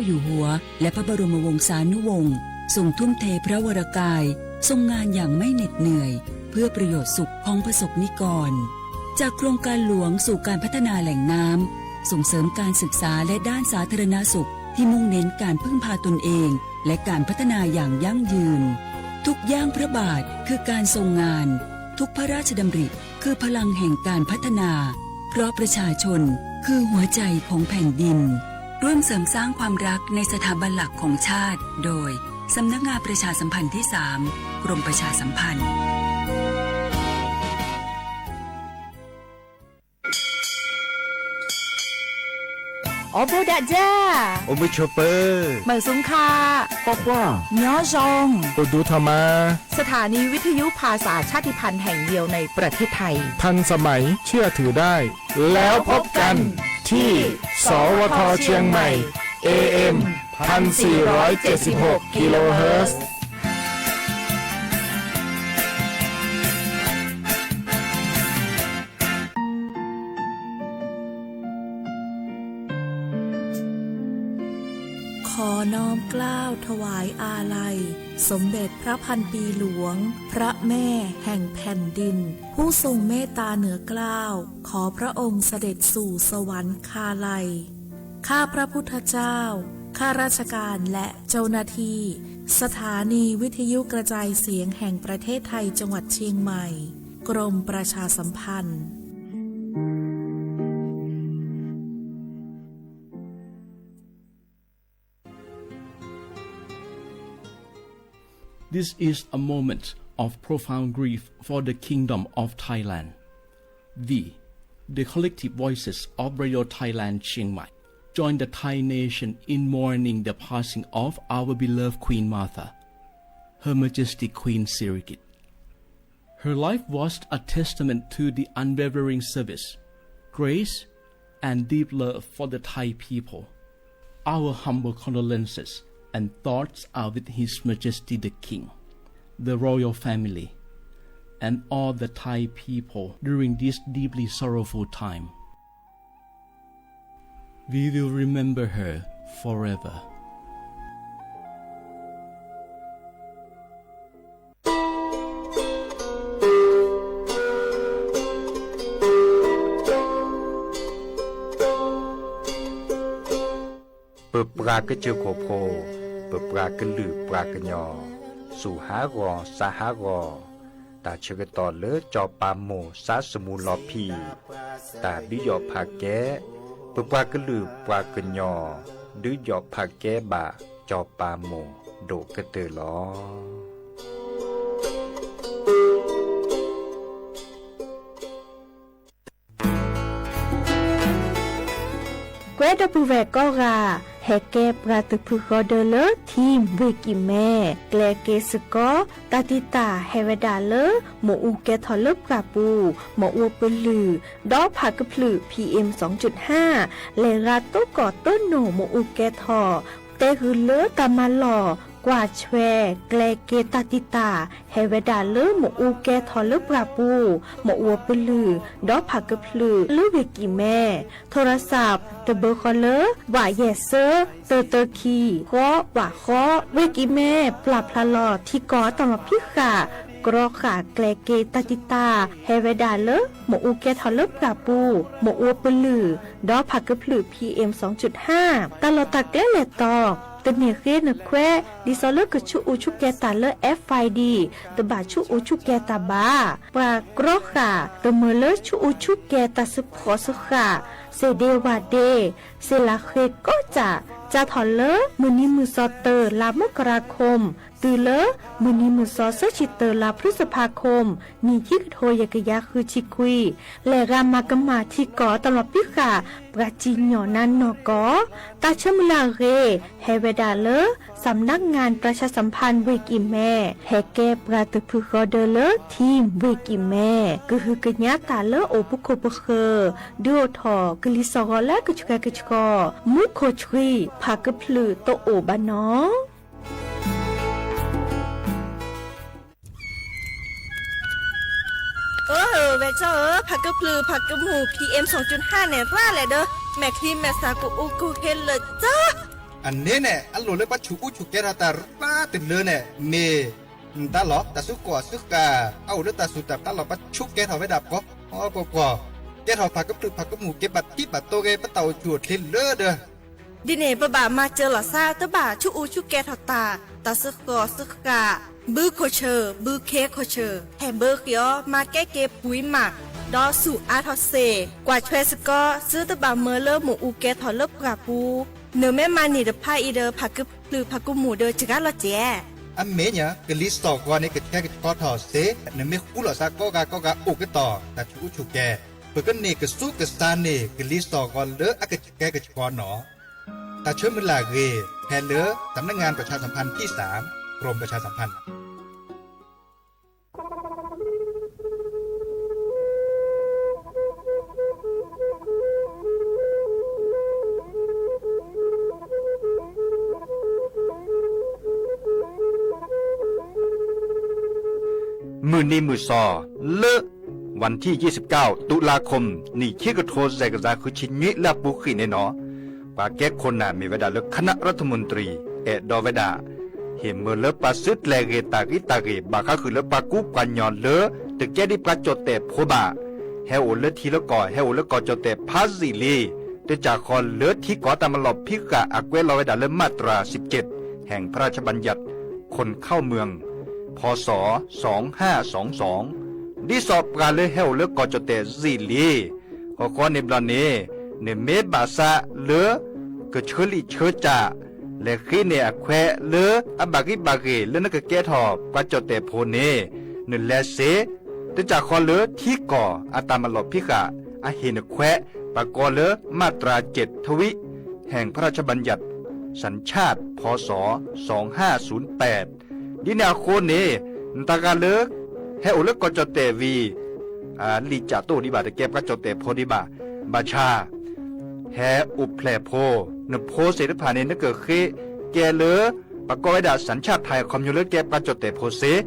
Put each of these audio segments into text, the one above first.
อยู่หัว และพระบรมวงศานุวงศ์ ทรงทุ่มเทพระวรกาย ทรงงานอย่างไม่เหน็ดเหนื่อย เพื่อประโยชน์สุขของประสบนิกร จากโครงการหลวงสู่การพัฒนาแหล่งน้ำ ส่งเสริมการศึกษาและด้านสาธารณสุข ที่มุ่งเน้นการพึ่งพาตนเอง และการพัฒนาอย่างยั่งยืน ทุกย่างพระบาทคือการทรงงาน ทุกพระราชดำริคือพลังแห่งการพัฒนา เพราะประชาชนคือหัวใจของแผ่นดิน ร่วมเสริมสร้างความรักในสถาบันหลักของชาติ โดย สำนักงานประชาสัมพันธ์ที่สาม กรมประชาสัมพันธ์ โอโบดะจ้า โอโบโชเปอร์ เหมยสูงค่ะ ปอปอ မျော်စုံ အိၣ်ဒူထီၣ်မး สถานีวิทยุภาษาชาติพันธุ์แห่งเดียวในประเทศไทย ทันสมัย เชื่อถือได้ แล้วพบกันที่ สวท เชียงใหม่ เอ เอ็ม พันสี่ร้อยเจ็ดสิบหก กิโลเฮิรตซ์ ขอน้อมเกล้าถวายอาลัย สมเด็จพระพันปีหลวง พระแม่แห่งแผ่นดิน ผู้ทรงเมตตาเหนือเกล้า ขอพระองค์เสด็จสู่สวรรคาลัย ข้าพระพุทธเจ้า ข้าราชการและเจ้าหน้าที่ สถานีวิทยุกระจายเสียงแห่งประเทศไทยจังหวัดเชียงใหม่ กรมประชาสัมพันธ์ This is a moment of profound grief for the Kingdom of Thailand. We, the collective voices of Radio Thailand Chiang Mai, join the Thai nation in mourning the passing of our beloved Queen Mother, Her Majesty Queen Sirikit. Her life was a testament to the unwavering service, grace, and deep love for the Thai people. Our humble condolences and thoughts are with His Majesty the King, the royal family, and all the Thai people during this deeply sorrowful time. We will remember her forever. ပပှၤကစၢၢ်ခိၣ်ဖိ, ပပှၤကလုာ်ပှၤကညီ, စူၢ်ဟးဂီၤစးဟးဂီၤ, တၢ်ဆၢကတီၢ်လၢစီၤပၤမိၢ်စါစမူလီၤဖံး, တၢ်ဒုးယီၣ်ဖးကဲ, ပပှၤကလုာ်ပှၤကညီ, ဒုးယီၣ်ဖးကဲဘၣ်စီၤပၤမိၢ်ဒိၣ်ကတၢၢ်လီၤ. ကွဲဒီပုၢ်ဝဲၢ်ကိးဂၤ ဟဲကဲပှၤသုးဖုဃီဒၢလၢ Team ဝ့ၢ်ကံၢ်မဲ, ကျဲက့ၤစ့ၢ်ကီး တၢ်တံာ်တာ်ဟဲဝဲဒၣ်လၢ မ့ၣ်အူကဲထီၣ်လၢပှၢ်ပူၤ, မ့ၣ်အူပလုၢ်, ဒီးဖးကဖျုး PM စူၣ်ဟါ, လဲၤဂၤတိၢ်ကီၢ်တိၢ်နိၣ်မ့ၣ်အူကဲထီၣ်, တဲဂုာ်လၢတၢ်မၤလီၢ် ကွၢ်ဆွဲ ကျဲက့ၤတၢ်တံာ်တာ် ဟဲဝဲဒၣ်လၢမ့ၣ်အူကဲထီၣ်လၢပှၢ်ပူၤ, မ့ၣ်အူပလုၢ်, ဒီးဖးကဖျုးလၢဝ့ၢ်ကံၢ်မဲ, ထိရစး တဘၢဃီလၢ ဝးယဲၢ်စၢ တၢတၢခံ ဃီ ဝးဃီ, ဝ့ၢ်ကံၢ်မဲ ပျၢ်ဖျါလီၤထံကီၢ်အတၢ်မၤဖံးဃာ် ကြီဃာ်ကျဲက့ၤတၢ်တံာ်တာ် ဟဲဝဲဒၣ်လၢ မ့ၣ်အူကဲထီၣ်လၢပှၢ်ပူၤ, မ့ၣ်အူပလုၢ်, ဒီးဖးကဖျုး PM စူၣ်ဟါ, တၢ်လီၢ်တၢ်ကျဲလဲၤတီၤ တန့ၢ်ဃ့နခွဲး ဒ်သိးလၢကဆူးအူဆူၣ်ကဲၤတၢ်လၢ FID တဘၣ်ဆူးအူဆူၣ်ကဲၤတၢ်ဘၣ်. ပှၤကြီဃာ် တမၢလၢဆူးအူဆူၣ်ကဲၤတၢ်စ့ၢ်ဖှီၣ်စ့ၢ်ဃာ် စ့ၢ်ဒ့ဝၣ်ဒ့, စ့ၢ်လၤဃ့ကိးစၢ်, စးထီၣ်လၢ မုၢ်နံၤမုၢ်စီၤတၢ လါမကရၤခိၣ် တုၤလၢ မုၢ်နံၤမုၢ်စီၤဆၢဆံတၢ လါဖျုစဖးခိၣ် နံၣ်ခံကထိယဲၢ်ကယၤဃုဆံခွံ, လဲၤဂၤမၤကမၣ်ထံကီၢ်အတၢ်မၤဖံးဃာ် ပှၤစံၣ်ညီၣ်နါနီၢ်ကီၢ်, တၢ်ဆၢမုၢ်လၢ်အဂ့ၢ် ဟဲဝဲဒၣ်လၢ စးနးငၣ် ပြၢၡါစၣ်ဖၣ် ဝ့ၢ်ကံၢ်မဲ, ဟဲကဲပှၤသုးဖုဃီဒၢလၢ ထံ ဝ့ၢ်ကံၢ်မဲ, ကဟုကညးတၢ်လၢအိၣ်ပခိၣ်ပဃၢၤ, ဒုးအိၣ်ထီၣ်ကလံၤစီၢ်ဂီၤလၢကဆှဲကဆှီ, မူခိၣ်ဆှံ ဖးကဖျုးတအိၣ်ဘၣ်နီၤ. အၢ ဝဲၢ်ကၠီဧၢ, ဖးကဖျုးဖးကမူၣ် PM စူၣ်ဟါန့ၣ် ပှၤလဲၤဒီး မဲာ်ချံမဲာ်စးကအိၣ်ကဟ့လၢာ်ကၠီ အန့ၣ်န့ၣ် အလိၣ်လၢပှၤဆူၣ်အူဆူၣ်ကဲထီၣ်တၢ်ရၢတလၢန့ၣ် မ့ၢ်နတၢ်လီၢ်, တၢ်စုကီၢ်စုဃၣ် အအိၣ်လၢတၢ်စူၢ်တၢ်ပျၢ်လီၢ် ပှၤဆူၣ်ကဲထီၣ်ဝဲဒၣ်ပှၤ, ပှၤ, ကဲထီၣ်ဖးကဖျၢၣ်ဖးကမူၣ် ကဲဘၣ်တံၢ်ဘၣ်တိၢ်ဂ့ၤ ပတၢ်အိၣ်ဆူၣ်အိၣ်ချ့လၢဒီး ဒ်န့ၣ် ပဘၣ်မၤစၢၤလီၤသး တဘၣ်ဆူၣ်အူဆူၣ်ကဲထီၣ်တၢ်, တၢ်စုကီၢ်စုဃၣ်, ဘုခိၣ်ဆၢၣ်, ဘုခ့ခိၣ်ဆၢၣ်, ဟဲဘၢဃ့အီၤ မၤကဲက့ၤပှံၤမး, ဒီးဆူၣ်အါထီၣ်စ့ၢ်, ကွၢ်ထွဲစ့ၢ်ကီး သုတဘၣ်မၢလၢမ့ၣ်အူကဲထီၣ်လၢပှၢ်ပူၤ, နမ့ၢ်မၤန့ၢ်တဖၣ်အံၤဒီး ဖးကဖျၢၣ်ဖးကမူၣ်ဒီး စှၤလီၤစဲး အမ့ၢ်ညါ ကလံၤစိးဂီၤန့ၣ် ကဆှဲကဆှီထီၣ်စ့ၢ်, နမ့ၢ်ဃူလိာ်သးကိးဂၤကိးဂၤအိၣ်ကတီၢ် တၢ်ဆူၣ်အူဆူၣ်ကဲ, ပကန့ၢ်ကစူကစၢ်န့ၢ် ကလံၤစိးဂီၤလၢအကဆှဲကဆှီနီၤ. တၢ်ဆၢမုၢ်လၢ်အဂ့ၢ် ဖဲလၢ สำนักงานประชาสัมพันธ์ที่สาม กรมประชาสัมพันธ์ မုၢ်နံၤမုၢ်သီ လၢ วันที่ยี่สิบเก้า ตุลาคม နံၣ်ခံကထိ စဲးကစၢ်ဃုဆံနွံ လၢအပူၤဃံးန့ၣ်နီၤ, ပှၤကဲခိၣ်နၢ်မ့ၢ်ဝဲဒၣ်လၢ คณะรัฐมนตรี အဲၣ်ဒိးဝဲဒၣ် ဟ့ၣ်မၢလၢပှၤသုးကျဲၤဂ့ၤတၢ်ဂ့ၤတၢ်ဂ့ၤ ဘၣ်ဃးဃုာ်လၢပှၤကူပှၤကညီလၢ တကဲဒ်ပှၤကၠီၣ်တဲၣ်ဖိဘၣ်, ဟဲအိၣ်လၢထံလၢကီၢ် ဟဲအိၣ်လၢကီၢ်ကၠီၣ်တဲၣ်ဖးယံာ်လံ, တကးဃီလၢထံကီၢ်တၢ်မၤလီၢ်ဖံးဃာ် အကွဲးလီၤဝဲဒၣ်လၢ มาตราสิบเจ็ด แห่งพระราชบัญญัติคนเข้าเมือง พ.ศ. สองห้าสองสอง ဒ်သိးပှၤလၢဟဲအိၣ်လၢကီၢ်ကၠီၣ်တဲၣ်ယံာ်လံ ဃီဃီန့ၣ်ဘျီန့ၣ် နမ့ၢ်ဘၣ်သးလၢ ကဆၢလံာ်ဆၢကၠၢ် လဲၤဃ့န့ၢ်အခွဲးလၢအဘၣ်ဂံၢ်ဘၣ်ဂ့ၤ လၢနကကဲထီၣ်ပှၤကၠီၣ်တဲၣ်ဖိန့ၣ် နလဲၤစ့ၢ်, တကးဃီလၢထံကီၢ်အတၢ်မၤလီၢ်ဖံးဃာ် အဟ့ၣ်နခွဲး ပကိးလၢ มาตราเจ็ด ทวิ แห่งพระราชบัญญัติ สัญชาติ พ.ศ. สองห้าศูนย์แปด ဒ်န့ၣ်အဃိန့ၣ် နတဂၤလၢ ဟဲအိၣ်လၢကီၢ်ကၠီၣ်တဲၣ်ဝံၤ လံာ်ကၠၢ်တအိၣ်ဒံးဘၣ် တကဲပှၤကၠီၣ်တဲၣ်ဖိဒံးဘၣ်, ဘၣ်ဆၣ် ဟဲအိၣ်ဖျဲၣ်ဖိ, နဖိသ့ၣ်တဖၣ်န့ၣ် နကဃ့ကဲလၢ ပကိးဝဲဒၣ် สัญชาติไทย အခီပညီလၢကဲပှၤကၠီၣ်တဲၣ်ဖိစ့ၢ်,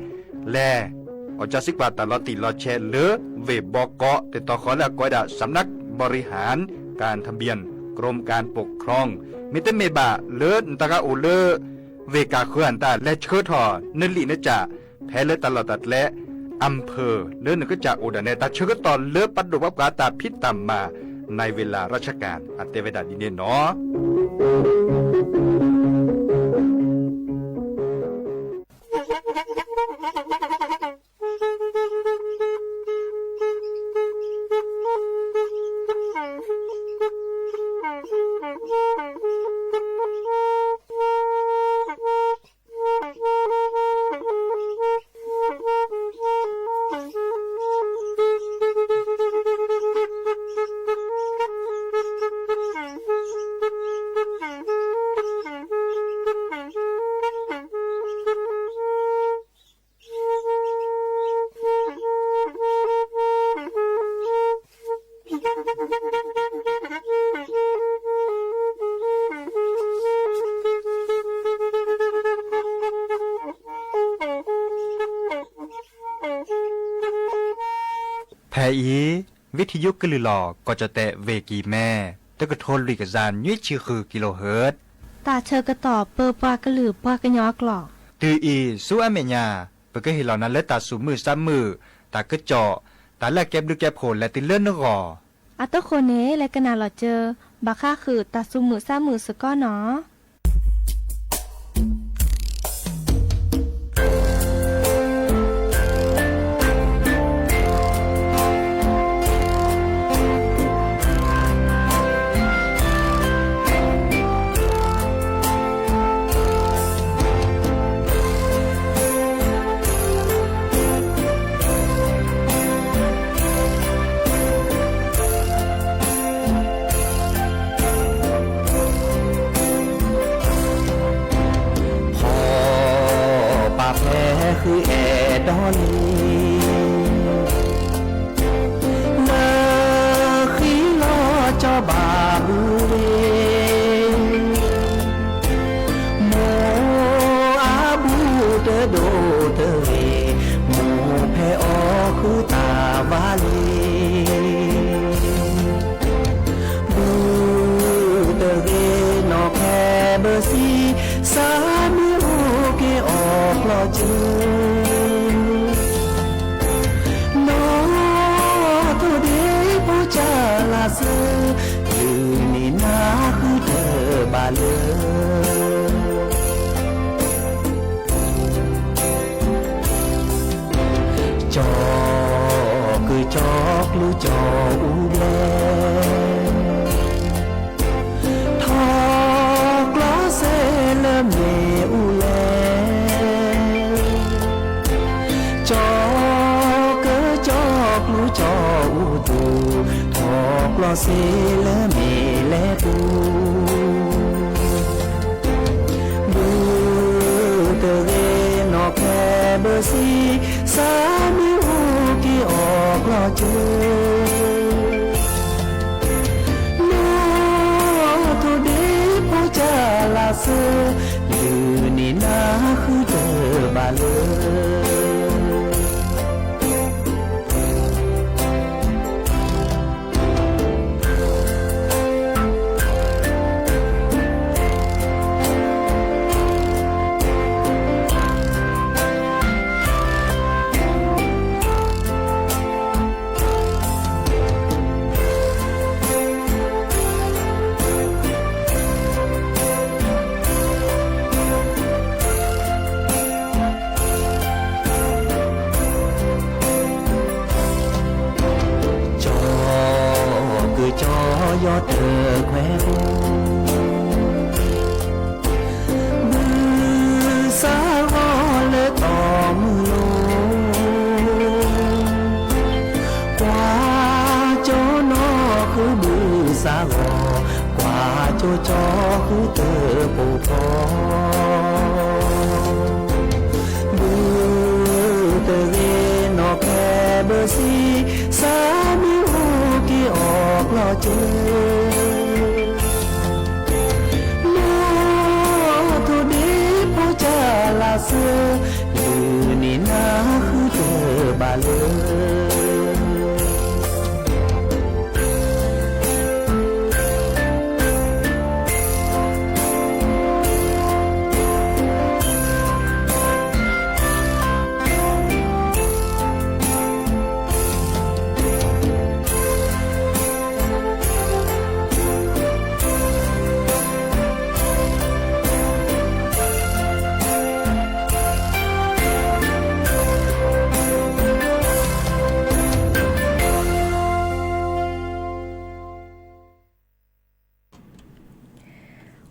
လဲၤ အီၣ်ကၢစံကွၢ်တၢ်လီၤတံၢ်လီၤဆဲးလၢ ဝ့ၢ်ဘီကီး တတီၤဃီလၢအကိးဝဲဒၣ် สำนักบริหารการทะเบียน กรมการปกครอง မ့တမ့ၢ်ဘၣ်လၢနတဂၤအိၣ်လၢ ဝ့ၢ်ကၢ်ဃၢၤအတၢ် လဲၤဆှၢထီၣ်နလံာ်နကၠၢ် ဖဲလၢတၢ်လီၢ်တၢ်ကျဲ อำเภอ လၢနကစၢ်အိၣ်ဒၣ်နဲ တၢ်ဆၢကတီၢ်လၢပဒိၣ်ပှၤပှၤတၢ်ဖံးတၢ်မၤ ในเวลาราชการ အတဲဝဲဒၣ်ဒ်န့ၣ်နီၤ. ဖဲအံၤ ဝံထံယုကလုၢ်လီၤ ကီၢ်ကၠီၣ်တဲၣ်ဝ့ၢ်ကံၤမဲ တကထိလွံၢ်ကယၤနွံဆံဃုကံလိဟၢၣ်, တၢ်ဆၢကတီၢ်ပၢပှၤကလုာ်ပှၤကညီအကျိာ်, တုၤအံၤဆူအမဲာ်ညါ ပကဟ့ၣ်လီၤနၤလၢတၢ်သူၣ်မုာ်သးမုာ်, တၢ်ကစီၣ်, တၢ်လၢအကဲဘျုးကဲဖှိၣ်လဲၤတုၤလၢနဂီၢ်, အတဃိန့ၣ် လဲၤကနၣ်လီၤစၢၤ ဘၣ်ဃးဃုာ်တၢ်သူၣ်မုာ်သးမုာ်စ့ၢ်ကီးနီၤ. ဖီၣ်ပာ်ဖဲဃုအဲၣ်ဒိးလံ မၢဃံလီၤကၠီဘၣ်ဘုရ့ မိၢ်အါဘုတဒိၣ်တဂ့ၤ, မိၢ်ဖဲအီၣ်ဃုတၢ်ဝါလံ, ဘုတဂ့ၤနီၢ်ဖဲဘၢ စၢ်မ့ၢ်အိၣ်က့ၤအီၣ်ကျီၢ်စၢၤ, နီၣ်ထိၣ်ဒ့ဖိကၢ်လၢ်စၢၤ, ယုၢ်န့ၢ်နၤဃုတၢ်ဘၣ်လၢ ကၠီၤကုၢ်ကၠီၤကျူကၠီၤအူဘျဲၣ်, ထီၣ်ကျီစ့လၢမ့ၣ်အူလဲၣ်, ကၠီၤကုၢ်ကၠီၤကျူကၠီၤအူသူၣ်, ထီၣ်ကျီစ့လၢမ့ၣ်လဲၣ်ပူၤ ဘုၣ်တဂ့ၤနီၣ်ခဲဘၢဆံ, စၢ်မ့ၢ်အိၣ်က့ၤအီၣ်ကျီၢ်စၢၤ, နီၣ်ထိၣ်ဒ့ဖိကၢ်လၢ်စၢၤ, ယုၢ်န့ၢ်နၤဃုတၢ်ဘၣ်လၢ ကၠီၤကုၢ်ကၠီၤယီၤတခွဲး, ဘုၣ်စၢ်ဂီၤလၢတီၢ်မုၢ်လိၤ, ကွၢ်ကၠီၤနီၣ်ဃုဘုၣ်စၢ်ဂီၤ, ကွၢ်ကၠီၤကၠီၤဃုတၢ်ပိာ်ထီၣ် ဘုၣ်တဂ့ၤနီၣ်ခဲဘၢဆံ, စၢ်မ့ၢ်အိၣ်က့ၤအီၣ်ကျီၢ်စၢၤ, နီၣ်ထိၣ်ဒ့ဖိကၢ်လၢ်စၢၤ, ယုၢ်န့ၢ်နၤဃုတၢ်ဘၣ်လၢ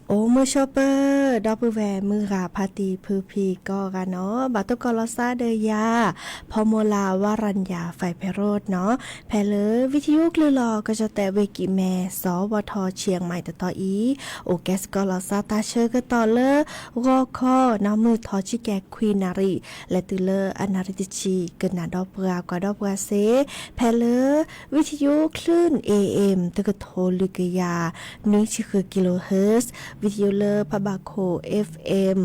အိၣ်မုာ်ဆိးပၢၤ ဒီပုၢ်ဝဲၢ်မုၢ်ဂၤဖါတံၢ်ဖုဖံကိးဂၤနီၤ, ဘၣ်တကိးလီၤစၢ်ဒီးယၤ ဖီမိၤလၤ ဝရၣ်ယၤ ဖဲးဖဲးရိၣ်နီၤ, ဖဲလၢ ဝံထံယိၣ် ကျုၢ်လီၤ ကီၢ်ကၠီၣ်တဲၣ်ဝ့ၢ်ကံၢ်မဲ စီၤဝီၤထီၣ် ခၠံၣ်မၢၣ် တတီၤအံၤ, အိၣ်ကဲစ့ၢ်ကီးလီၤစၢ်တၢ်ဆၢကတီၢ်လၢ ဂီၤခီနီၤ မုၢ်ထီၣ်ဆံကဲးခွံနၣ်ရံၣ် လဲၤတုၤလၢအနၣ်ရံၣ်တဆံ ကနၣ်ဒီးပှၤကွၢ်ဒီးပှၤစ့ ဖဲလၢ ဝံထံယိၣ် คลื่น เอเอ็ม တကထိလွံၢ်ကယၤနွံဆံဃု kilohertz, ဝံထံယိၣ်လၢဖးဘၣ်ခိၣ် FM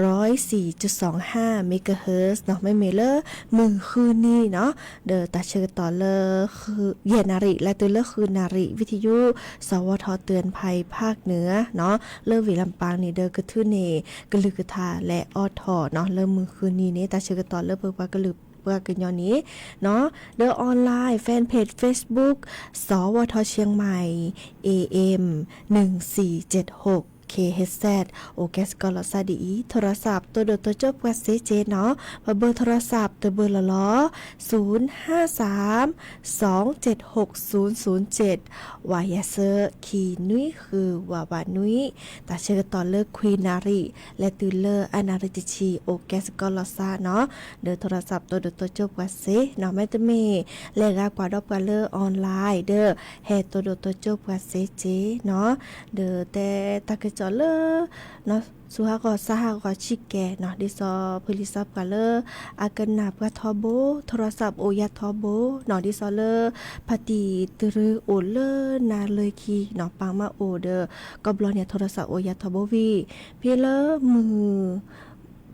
ร้อยสี่จุดสองห้าเมกะเฮิรตซ์နီၤ, မ့မ့ၢ်လၢမုၢ်ဃုနံၤနီၤ, ဒီးတၢ်ဆၢကတီၢ်လၢ ယဲၢ်နၣ်ရံၣ် လဲၤတုၤလၢဃုနၣ်ရံၣ် ဝံထံယိၣ် စီၤဝီၤထီၣ် เตือนภัยภาคเหนือနီၤ, လၢဝ့ၢ်လၢပၢ်န့ၣ်ဒီး ကထုးန့ၢ်ကလုၢ်ကထါလဲၤအိးထီၣ်နီၤ, လၢမုၢ်ဃုနံၤန့ၣ် တၢ်ဆၢကတီၢ်လၢပပှၤကလုာ်ပှၤကညီန့ၣ်နီၤ, ဒီး online fan page Facebook စီၤဝီၤထီၣ် ခၠံၣ်မၢၣ် AM หนึ่งสี่เจ็ดหก kilohertz, အိၣ်ကဲစ့ၢ်ကီးလီၤစၢ်ဒ်အံၤ, ထိရစး တိၢ်ဒိၣ်တိၢ်ကၠိၣ်ပှၤစ့က့နီၤ, ပဘၢထိရစးတဘၢလီၤလီၤ, ศูนย์ห้าสาม สองเจ็ดหกศูนย์ศูนย์เจ็ด, ဝးယဲၢ်ဆၢ ခံနွံဃု ဝးဝးနွံ, တၢ်ဆၢကတီၢ်လၢခွံနၣ်ရံၣ် လဲၤတုၤလၢအနၣ်ရံၣ်တဆံ အိၣ်ကဲစ့ၢ်ကီးလီၤစၢ်နီၤ, ဒီးထိရစးတိၢ်ဒိၣ်တိၢ်ကၠိၣ်ပှၤစ့နီၤ, မ့တမ့ၢ် လဲၤဂၤကွၢ်ဒီးပှၤလၢ online ဒီး ဟဲတိၢ်ဒိၣ်တိၢ်ကၠိၣ်ပှၤစ့က့နီၤ, ဒီးတဲတၢ်ကစီၣ်လၢ ဆူဟးဂီၤစါဟးဂီၤဆံးကဲးနီၤ, ဒ်သိးဖုလံာ်စီပှၤလၢ အကနၣ်ပှၤထီဘိ, ထိရစးအိၣ်ယၤထီဘိနီၤ, ဒ်သိးလၢ ဖါတံၢ်တရူးအိၣ်လၢနၤလၢခံနီၤ, ပၢ်မးအိၣ်ဒီး ကီၢ်ဘျီန့ၣ် ထိရစးအိၣ်ယၤထီဘိဝံၤ, ဖဲလၢမုၢ်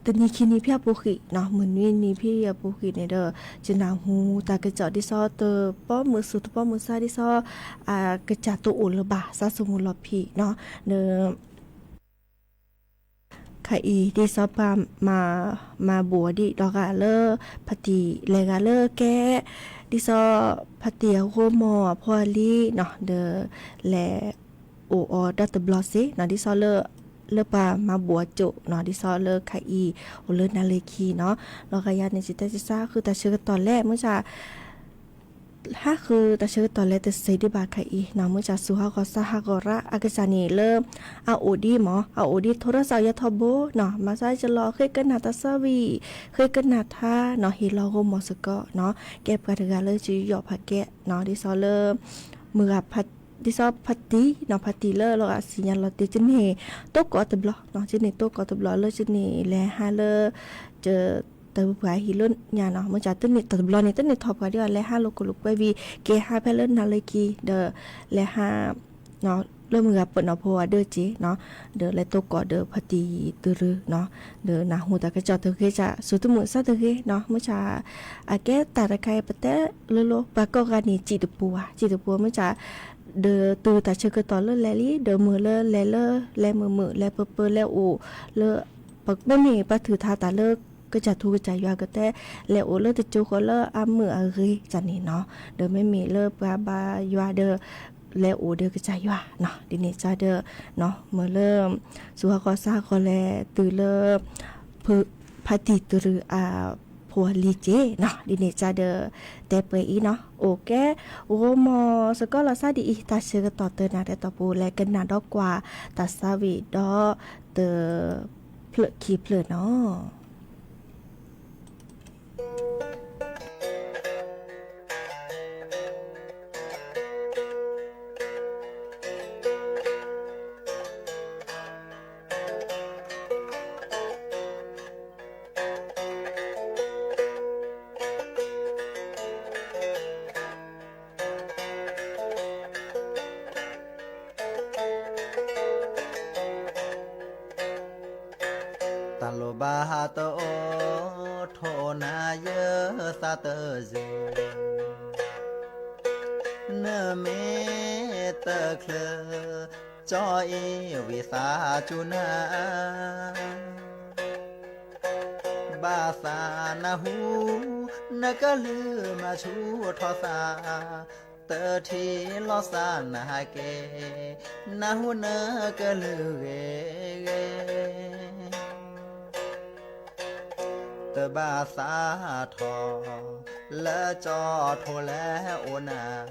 တနံၤခံနံၤဖဲအပူၤဃံးနီၤ, မုၢ်နွံနံၤဖဲအပူၤဃံးန့ၣ်ဒီး ယနၢ်ဟူတၢ်ကစီၣ်ဒ်သိး တပီမုၢ်ဆူၣ်တပီမုၢ်ဆါဒ်သိး အကစၢ်တအိၣ်လၢၤဘၣ် စၢ်စိမိၤလီၤဖံးနီၤ, ဒီး ခါအံၤ ဒ်သိးပှၤမၤ မၤဘူးအီၤဒံးဒီးဂၤလၢ ဖါတံၢ်လဲၤဂၤလၢကဲ ဒ်သိး ဖါတံၢ်အဂိၢ်မီၢ်အဖိအလံၤနီၤ ဒီး လဲၤ အိၣ်အီၤဒီတဘျီစ့ၢ်နီၤ ဒ်သိးလၢ လၢပှၤမၤဘူးအစိၣ်နီၤ ဒ်သိးလၢခါအံၤ အိၣ်လၢနၤလၢခံနီၤ လီၤဂာ်ယၤန့ၣ် စံးတဲစံးဆၢ ဃုတၢ်ဆၢကတီၢ်လဲၣ် မုၢ်ဆါ ဟးဃုတၢ်ဆၢကတီၢ်လဲၣ်တစဲးဒံးဘၣ်ခါအံၤနီၤ မုၢ်ဆါ စူၤဟးဂီၤစးဟးဂီၤရၣ် အကစၢ်န့ၣ်လၢ အအိၣ်ဒံးမး အအိၣ်ဒံး ထိရၣ်စးယဲၢ်ထီဘိနီၤ မၤစၢၤယလီၤ ဃ့ကနၣ်တၢ်သးဝံၣ် ဃ့ကနၣ်ထါနီၤ ဟ့ၣ်လီၤဂိၢ်မီၢ်စ့ၢ်ကီးနီၤ ကဲပှၤတဂၤလၢယယီၣ်ဖးကဲနီၤ ဒ်သိးလၢ မုၢ်ဂၤ ဒ်သိးဖါတံၢ်နီၤ ဖါတံၢ်လၢလီၤဂာ်စံၣ်ညါလီၤတံၢ် ကန့ၢ်တိၢ်ကီးတဘျီနီၤ ကန့ၢ်တိၢ်ကီးတဘျီလၢကန့ၢ်လဲၤဟးလၢ တၢ်ပှၤဟံၣ်လၢညါနီၤ မုၢ်ဆါတန့ၢ်တဘျီန့ၣ် တန့ၢ်ထီၣ်ပှၤဒံးဘၣ် လဲၤဟးလိာ်ခိၣ်လိာ်ကွဲဝံၤ က့ၤဟးဖဲလၢနၤလၢခံ ဒီး လဲၤဟး လၢမုၢ်ဂၤပနီၣ်ဖိအဒၢးက့နီၤ ဒီးလဲၤတိၢ်ကီးဒီးဖါတံၢ်တရူးနီၤ ဒီးနၢ်ဟူတၢ်ကစီၣ်တဂ့ၤ စူၤတမုာ်စးတဂ့ၤနီၤ မုၢ်ဆါ အကဲတၢ်တခါအံၤ ပတဲလိၤလိၤ ပှၤကိးဂၤန့ၣ် စံၣ်တပူၤဧါ စံၣ်တပူၤ မုၢ်ဆါ ဒီးတုၤတၢ်ဆၢကတီၢ်လၢလဲၤလံ ဒီးမုာ်လၢလဲၤလၢ လဲၤမုာ်မုာ် လဲၤပၢၤပၢၤ လဲၤအိၣ်လၢ မ့မ့ၢ်ပှၤထုးထါတၢ်လၢ ကစၢ်ထူကစၢ်ယွၤကတဲ လဲၤအိၣ်လၢတစိၤဃီလၢအမုာ်အဂ့ၤကန့ၣ်နီၤ ဒီးမ့မ့ၢ်လၢပှၤဘါယွၤဒီး လဲၤအိၣ်ဒီးကစၢ်ယွၤနီၤ ဒ်န့ၣ်ကဒီး မုၢ်လၢ စူၤဟးဂီၤစးဟးဂီၤလဲၤတုၤလၢ ဖါတံၢ်တရူးအဖိအလံၤက့နီၤ ဒ်န့ၣ်ကဒီး တဲပှဲၤအံၤနီၤ အိၣ်ကဲ ဂိၢ်မီၢ်စ့ၢ်ကီးလီၤစးဒ်အံၤ တၢ်ဆၢကတီၢ်တနၤတဲတီၢ်ပူၤ လဲၤကနၣ်ဒီးကွၢ်တၢ်သးဝံၣ်ဒီး တဖျၢၣ်ခံဖျၢၣ်နီၤ တၢ်လိၣ်ဘၣ်တအိၣ် ထိၣ်နၤယသးတယုၢ် နမ့ၢ်တချုး ကၠီအ့ၣ်ဝံသးစူၤနၤ ဘၣ်သးနၢ်ဟူ နကလုၢ်မၤဆူၣ်ထီၣ်သး တထံၣ်လိာ်သးနၤဟဲက့ၤ နၢ်ဟူနကလုၢ်ဂ့ၤဂ့ၤ တဘၣ်သးထီၣ် လၢကၠီထိၣ်လဲၤအိၣ်နၤ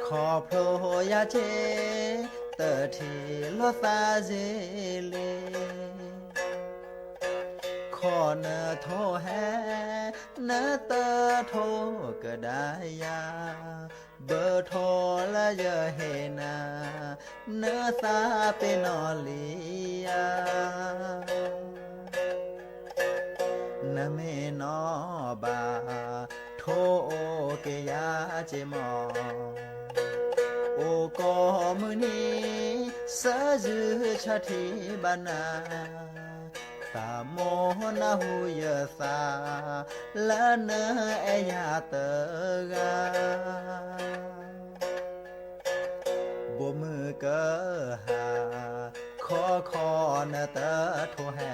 ခီဖျိယၤက့ၤ တထံၣ်လိာ်သးစ့လံ ခီနထိၣ်ဟဲ နတထိၣ်ကဒါယၤ ဘၣ်ထိၣ်လၢယဟ့ၣ်နၤ နသးပ့ၤနီၣ်လံဧါ နမ့ၢ်နီၣ်ဘၣ် ထိၣ်အိၣ်က့ၤယၤက့ၤမီၢ် အိၣ်ကိးမုၢ်နံၤ ဆၢယုၢ်ဆၢထံဘၣ်နၤ သးမိၢ်နၢ်ဟူယသး လၢနအဲၣ်ယၤတဂၤ ဘိးမုၢ်ကဟၣ် ခီခီနတထိၣ်ဟဲ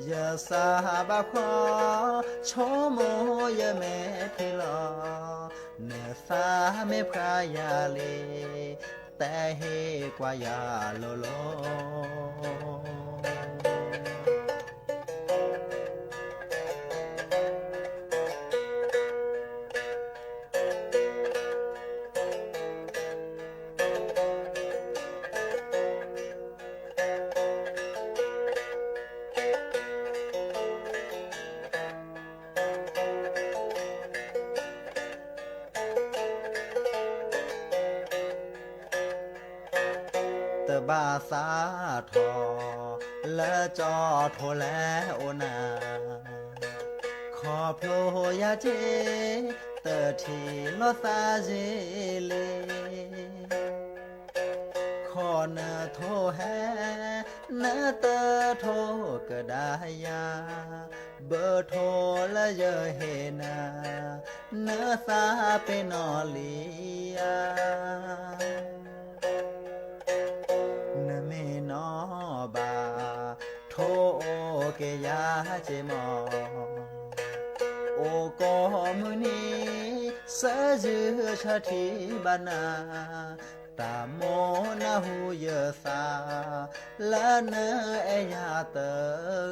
ယသးဘၣ်ဖှီၣ် ဆိကမိၣ်ယမဲာ်ထံလီၤ နသးမ့ၢ်ဖှါယၤလံ တဟ့ၣ်ကွၢ်ယၤလိၤလိၤ တဘၣ်သးထီၣ် လၢကၠီထိၣ်လဲၤအိၣ်နၤ ခီဖျိယၤက့ၤ တထံၣ်လိာ်သးစ့လံ ခီနထိၣ်ဟဲ နတထိၣ်ကဒါယၤ ဘၣ်ထိၣ်လၢယဟ့ၣ်နၤ နသးပ့ၤနီၣ်လံဧါ နမ့ၢ် နီၢ်ဘၣ်, ထိၣ်အိၣ်က့ၤယၤစ့မီၢ်, အိၣ်ကိးမုၢ်နံၤ, ဆၢယုၢ်ဆၢထံဘၣ်နၤ, တၢ်မိၣ်နၢ်ဟူယသး, လၢနအဲၣ်ယၤတ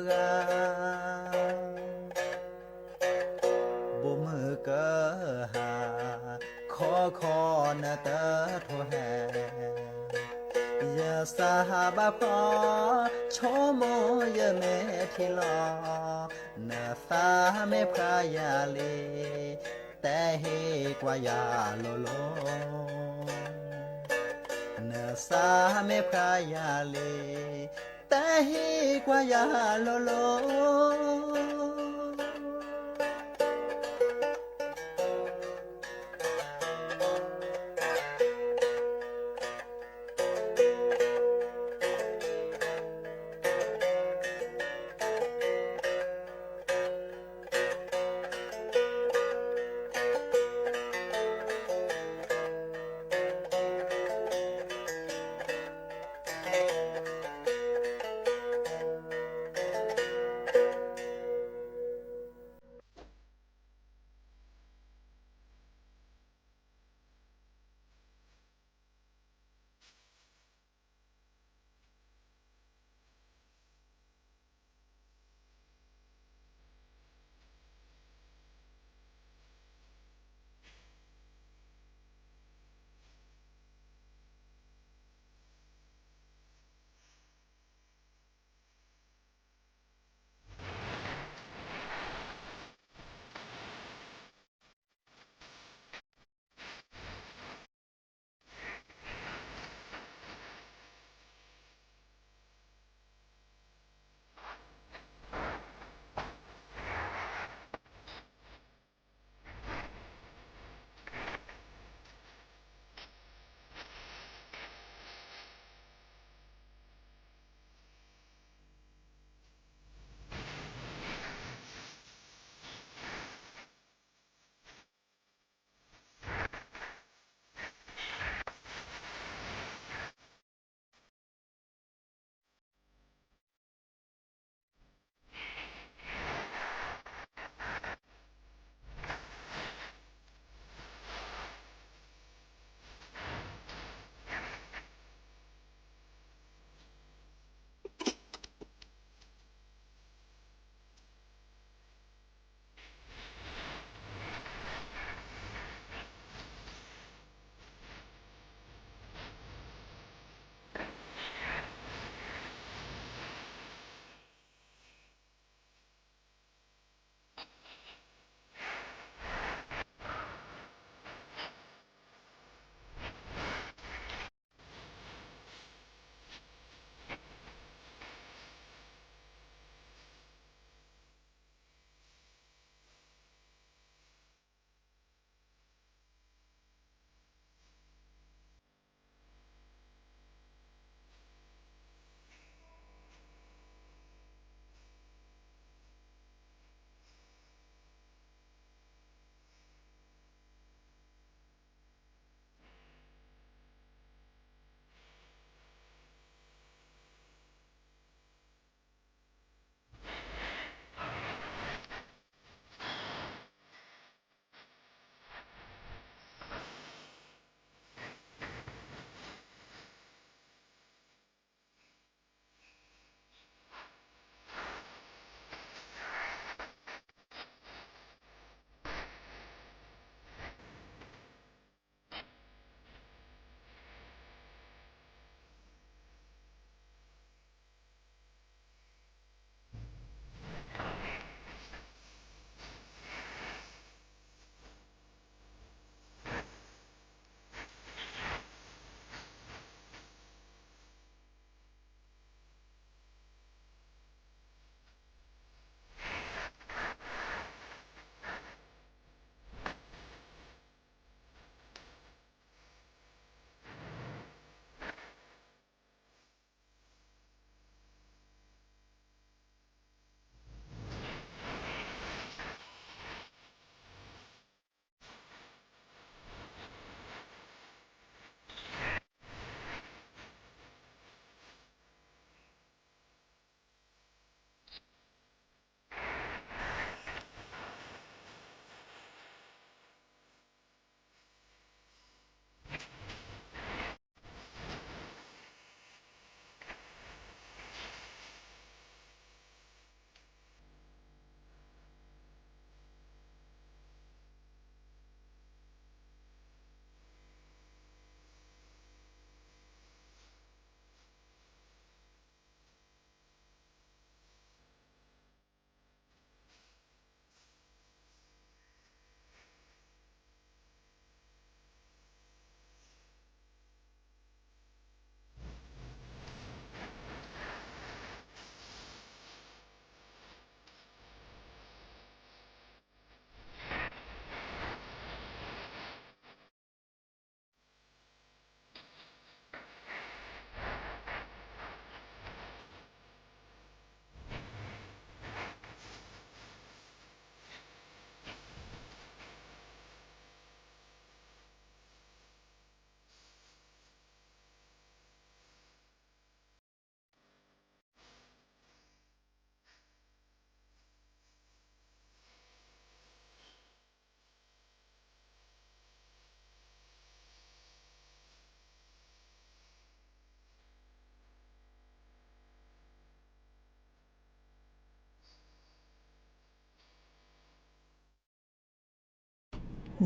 ဂၤ ဘိၣ်မုၢ်ကဟၣ်, ခီခီနတထိၣ်ဟဲ, ယစၢ်ဘၣ်ဖီ, ဆိကမိၣ်ယမဲာ်ထံလီၤ, နသးမ့ၢ်ဖျါယၤလံ, တဲဟ့ၣ်ကွၢ်ယၤလိၤလိၤ, နသးမ့ၢ်ဖျါယၤလံ, တဲဟ့ၣ်ကွၢ်ယၤလိၤလိၤ.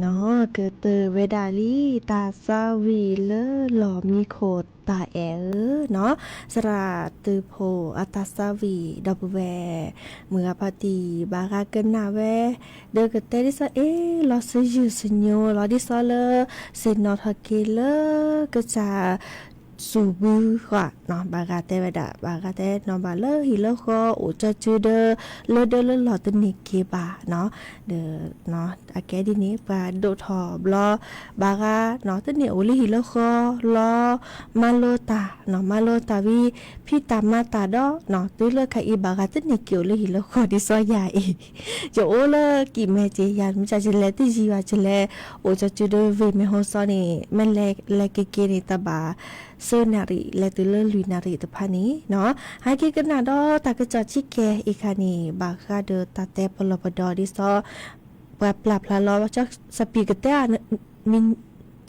နီၢ်ကတၢၢ်ဝဲဒၣ်လံ တၢ်သးဝံၣ်လၢလီၢ်မံခိၣ်တၢ်အဲၣ်ဧၢနီၤ, သရၣ်သုးဖိအတၢ်သးဝံၣ် ဒီပုၢ်ဝဲၢ်မုၢ်ဂၤဖါတံၢ် ဘၣ်ဃးကနၣ်ဝဲ ဒီးကတဲဒ်သိးအ့ၣ် လီၤစယုၢ်စညိလီၤ ဒ်သိးလၢ စ့ၣ်နီၤထီၣ်က့ၤလၢကစၢ် စူၢ်ဘုဃီနီၤ, ဘၣ်ဃးတဲဝဲဒၣ် ဘၣ်ဃးတဲနီၤ ဘၣ်လၢဟံၣ်လၢဃီ အိၣ်ကၠီစုဒီး လၢဒၢလၢလီၢ်တန့ၢ်က့ၤဘၣ်နီၤ, ဒီး အကဲဒ်န့ၣ် ပှၤဒိၣ်ထီၣ်ဘျီ ဘၣ်ဃးနီၤ တန့ၢ်အိၣ်လၢဟံၣ်လၢဃီလီၤ, မၤလိတၢ်နီၤ မၤလိတၢ်ဝံၤ ဖံးတၢ်မၤတၢ်ဒီးနီၤ တုၤလၢခါအံၤ ဘၣ်ဃးတန့ၢ်က့ၤအိၣ်လၢဟံၣ်လၢဃီ ဒ်သိးယၤအံၤ ယအိၣ်လၢကံၢ်မဲက့ၤ ယၤမ့ၢ်ကၢ်ယလဲၤတယံၤဘၣ် ယလဲၤအိၣ်ကၠီစုဒီး ဝ့ၢ်မဲၢ်ဟီစီန့ၣ် မ့ၢ်လဲၤလဲၤက့ၤက့ၤန့ၣ် တၢ်ဘၣ်သၢနၣ်ရံၣ် လဲၤတုၤလၢလွံၢ်နၣ်ရံၣ်တဖၣ်န့ၣ်နီၤ, ဟဲက့ၤကနၣ်ဒီးတၢ်ကစီၣ်ဆံးကဲအံၤခါန့ၣ် ဘၣ်ဃးဒီးတၢ်တဲပလီၢ်ပဒီဒ်သိး ပှၤပျၢ်ဖျါလီၤ စပံးကတၢၢ်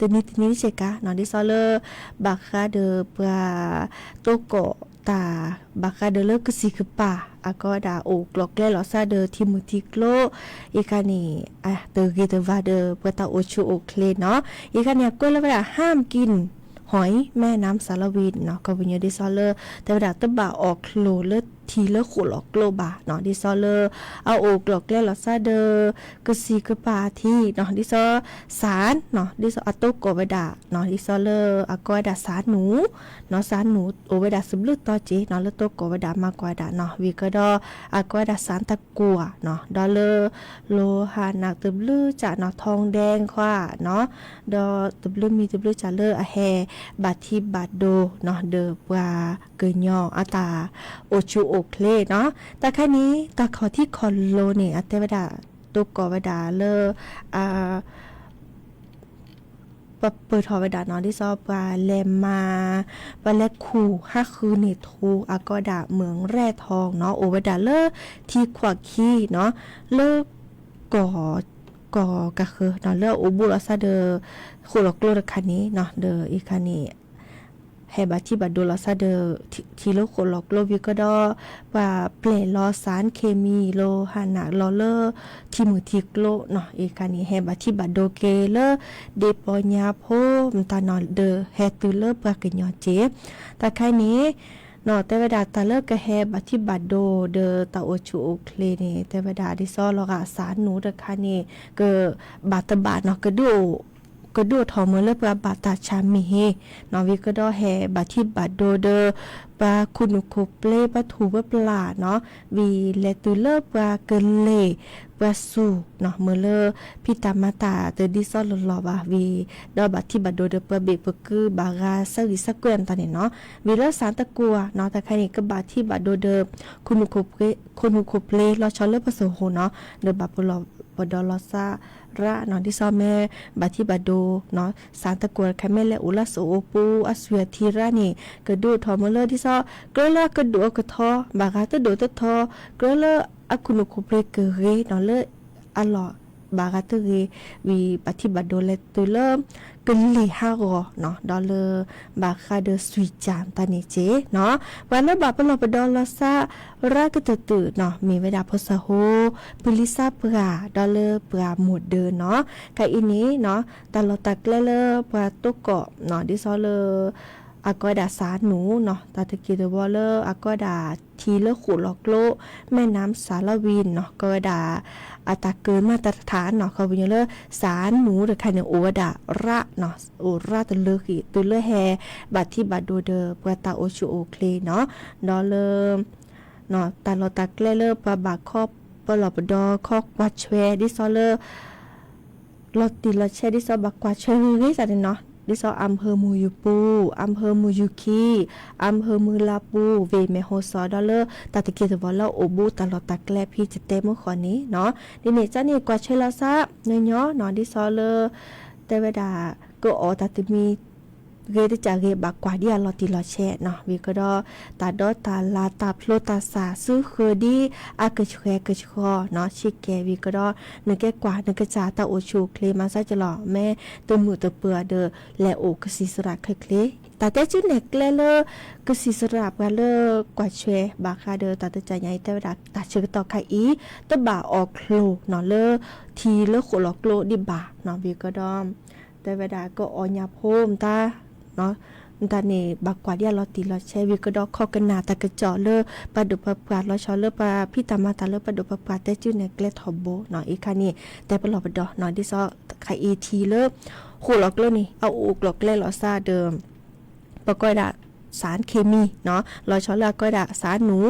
တနံၤတနံၤတဆ့ကၤနီၤ ဒ်သိးလၢ ဘၣ်ဃးဒီးပှၤ တိကိးတၢ် ဘၣ်ဃးဒီးလၢကစံၣ်ကပၤ အကီဝဲဒၣ်အိၣ်ကျိၤကျဲလီၤသးဒီးထံမုၢ်ထံကျိ အံၤခါန့ၣ် တဂ့ၤတဝါဒီးပှၤတၢ်အိၣ်ဆူၣ်အိၣ်ချ့နီၤ, အံၤခါန့ၣ် အကွဲးလီၤဝဲဒၣ် ห้ามกินหอยแม่น้ำสารวิน နီၤ ခီပညီဒ်သိးလၢ တဲဝဲဒၣ်တဘၣ်အီၣ်ချိၣ်လၢထံလၢဃိၣ်လီၤကျိဘၣ်နီၤ ဒ်သိးလၢ အအိၣ်ကျိၤကျဲလီၤသးဒီး ကစံၣ်ကပၤအထံနီၤ ဒ်သိး စၣ်နီၤ ဒ်သိးအတိကိးဝဲဒၣ်နီၤ ဒ်သိးလၢအကီဝဲဒၣ်စၣ်နူာ်နီၤ စၣ်နူာ်အိၣ်ဝဲဒၣ်သဘျုးတီက့နီၤ လၢတိကိးဝဲဒၣ်မၤကွၢ်ဒၣ်နီၤ ဝံၤကဒီး အကီဝဲဒၣ်စၣ်တကွၢ်နီၤ ဒီးလၢ လိၤဟးနးတဘျုးစၣ်နီၤ ทองแดงခွါနီၤ ဒီးတဘျုးမံၤတဘျုးစၣ်လၢအဟဲ ဘၣ်ထံဘၣ်ဒိနီၤ ဒီးပှၤကညီအတၢ်အိၣ်ဆူၣ်အိၣ်ချ့နီၤ တၢ်ခါန့ၣ် တၢ်ခီၣ်ထံးခီၣ်လိၤန့ၣ် အတဲဝဲဒၣ် တိကိးဝဲဒၣ်လၢ အ ပပၢၢ်ထီၣ်ဝဲဒၣ်နီၤ ဒ်သိးပှၤလဲၤမၤ ပှၤလဲၤခူၣ်ဟးဃုန့ၢ်ထူ အကီဝဲဒၣ် เหมืองแร่ทองနီၤ အိၣ်ဝဲဒၣ်လၢထံခွးခံနီၤ လၢ ကီၢ် ကီၢ်ကးဃၢၤနီၤ လၢအအိၣ်ဘူးလီၤသးဒီး ဃိၣ်လီၤကျိတခါန့ၣ်နီၤ ဒီးအံၤခါန့ၣ် ဟဲဘၣ်ထံဘၣ်ဒိလီၤသးဒီး ထံလၢဃိၣ်လီၤကျိဝံၤကဒီး ပှၤပျဲၢ်လီၤ สารเคมี လိၤဟးနးလီၤလၢ ထံမုၢ်ထံကျိနီၤ အံၤခါန့ၣ် ဟဲဘၣ်ထံဘၣ်ဒိက့ၤလၢ ဒ့ပီညါဖိ မတၤနီၤ ဒီးဟဲတုၤလၢပှၤကညီက့ၤ တၢ်ခါန့ၣ် နီၤ တဲဝဲဒၣ်တၢ်လၢကဟဲဘၣ်ထံဘၣ်ဒိဒီး တၢ်အိၣ်ဆူၣ်အိၣ်ချ့န့ၣ် တဲဝဲဒၣ်ဒ်သိးလီၤဂာ်စၣ်နူာ်တခါန့ၣ် ကဘၣ်တဘၣ်နီၤ ကဒုးအိၣ်ထီၣ်မ့ၢ်လၢပှၤဘၣ်တၢ်ဆါမ့ၢ်ဟ့နီၤ ဝံၤကဒီးဟဲဘၣ်ထံဘၣ်ဒိဒီး ပှၤခိၣ်နူာ်ခိၣ်ပျ့ ပှၤထူၣ်ပှၤပျၢ်နီၤ ဝံၤလဲၤတုၤလၢပှၤကလ့ၢ် ပှၤစူၢ်နီၤ မ့ၢ်လၢ ဖံးတၢ်မၤတၢ်တဒ်သိးလီၢ်လီၢ်ဘၣ်ဝံၤ ဒီးဘၣ်ထံဘၣ်ဒိဒီးပှၤဘ့ၣ်ပကုဘၣ်ဂၤ ဆၢဂံၢ်ဆၢကွဲးမတၤန့ၣ်နီၤ ဝံၤလၢစၣ်တကွၢ်နီၤ တၢ်ခါန့ၣ် ကဘၣ်ထံဘၣ်ဒိဒီး ခိၣ်နူာ်ခိၣ်ပျ့ လီၤဆီလၢပစိၤဟိနီၤ ဒီးဘၣ်ပလီၢ်ပဒီလီၤသးရၣ်နီၤ ဒ်သိးမ့ၢ်ဘၣ်ထံဘၣ်ဒိနီၤ စၣ်တကွၢ်တခါ မ့ၢ်လဲၤအိၣ်လၢစိၤအိၣ်ပူၤအသွံၣ်အထံရၣ်န့ၣ် ကဒုးအိၣ်ထီၣ်မ့ၢ်လၢဒ်သိး ကြၢးလၢအကဒိၣ်အကထီ ဘၣ်ဂၤတဒိၣ်တထီ ကြၢးလၢအခိၣ်နူာ်ခိၣ်ပျ့ကဂ့ၤနီၤ လၢအလီၢ်ဘၣ်ဂၤတဂ့ၤ ဝံၤဘၣ်ထံဘၣ်ဒိလဲၤတုၤလၢ ကလ့ၢ်ဟးဂီၤနီၤ ဒီးလၢ ဘၣ်ဃးဒီးသွံၣ်ကၢ်တၢ်န့ၣ်က့နီၤ ပှၤလၢဘၣ်ပလီၢ်ပဒီလီၤသးရၣ်ကတၢၢ်တၢၢ်နီၤ မ့ၢ်ဝဲဒၣ်ဖိသၣ်ဟိ ပလံၤသးပှၢ် ဒီးလၢပှၤမိၢ်ဒၢနီၤ ခါအံၤန့ၣ်နီၤ တၢ်လီၢ်တၢ်ကျဲလၢပှၤတိကိးနီၤ ဒ်သိးလၢ အကီဝဲဒၣ်စၣ်နူာ်နီၤ တၢ်တက့ၢ်တဝီလၢအကီဝဲဒၣ်ထံလၢဃိၣ်လီၤကျိ แม่น้ำสารวินနီၤ ကီဝဲဒၣ် အတၢ်ကၢၤမၤတၢ်တထါနီၤ ခီပညီလၢ စၣ်နူာ်တခါန့ၣ် အိၣ်ဝဲဒၣ်ရၣ်နီၤ အိၣ်ရၣ်တလၢဃံ တုၤလၢဟဲဘၣ်ထံဘၣ်ဒိဒီးပှၤတၢ်အိၣ်ဆူၣ်အိၣ်ချ့နီၤ ဒီးလၢ တၢ်လီၢ်တၢ်ကျဲလၢပှၤဘၣ်ခီပလီၢ်ပဒီခီကွၢ်ဆွဲ ဒ်သိးလၢ လီၤတံၢ်လီၤဆဲး ဒ်သိးဘၣ်ကွၢ်ဆွဲဂ့ၤဂ့ၤသးန့ၣ်နီၤ ဒ်သိး อำเภอหมู่อยู่ปู อำเภอหมู่อยู่ขี อำเภอหมู่ลาปู ဝ့ၢ်မဲၢ်ဟီၣ်စီၤ ဒီးလၢတၢ်တက့ၢ်တဝီလၢအိၣ်ဘူးတၢ်လီၢ်တၢ်ကျဲဖဲယတဲမုၢ်ဃီန့ၣ်နီၤ ဒ်န့ၣ်ကန့ၣ် ကွၢ်ဆွဲလီၤသးညီညီနီၤ ဒ်သိးလၢ တဲဝဲဒၣ် ကအီၣ်တၢ်တမံၤ ဂ့ၤတကးဂ့ၤ ဘၣ်ကွၢ်ဒ်အလီၤတံၢ်လီၤဆဲးနီၤ ဝံၤကဒီး တၢ်ဒီတၢ်လၢ်တၢ်ဖျိတၢ်ဆှးစုဃၢၤဒ်အကဆှဲကဆှီနီၤ ဆံးကဲဝံၤကဒီး နကဲကွၢ်နကစၢ်တၢ်အိၣ်ဆူၣ်အိၣ်ချ့ မၤစၢၤကလီၤ မ့ၢ်တမုာ်တပၢၤဒီး လဲၤအိၣ်ကစံၣ်သရၣ်ချ့ချ့ တၢ်တဲစုနဲၣ်ကျဲလၢ ကစံးစရၣ်ပှၤလၢကွၢ်ဆွဲဘၣ်ဃးဒီးတၢ်တကၢ်ညါအံၤ တဲဝဲဒၣ်တၢ်ဆၢကတီၢ်ခါအံၤ တဘၣ်အီၣ်ချိၣ်နီၤလၢ ထံလၢဃိၣ်လီၤကျိဒံးဘၣ်နီၤ ဝံၤကဒီး တဲဝဲဒၣ်ကအီၣ်ညၣ်ဖိမတၤ မတၤန့ၣ် ဘၣ်ကွၢ်ဒ်အလီၤတံၢ်လီၤဆဲး ဝံၤကဒီးခီကနၣ်တၢ်ကစီၣ်လၢ ပှၤဒိၣ်ပှၤပှၢ် လီၤဆီလၢပှၤဖံးတၢ်မၤတၢ်လၢပှၤဒိၣ်ပှၤပှၢ် တဲစုနဲၣ်ကျဲထီဘိနီၤ အံၤခါန့ၣ် တဲပလီၢ်ပဒီနီၤ ဒ်သိးခါအံၤထံလၢ ဃိၣ်လီၤကျိန့ၣ် အအိၣ်ကျိၤကျဲလီၤစါဒီး ပကိးဝဲဒၣ် สารเคมีနီၤ လီၤဆီလၢအကိးဝဲဒၣ် สารหนู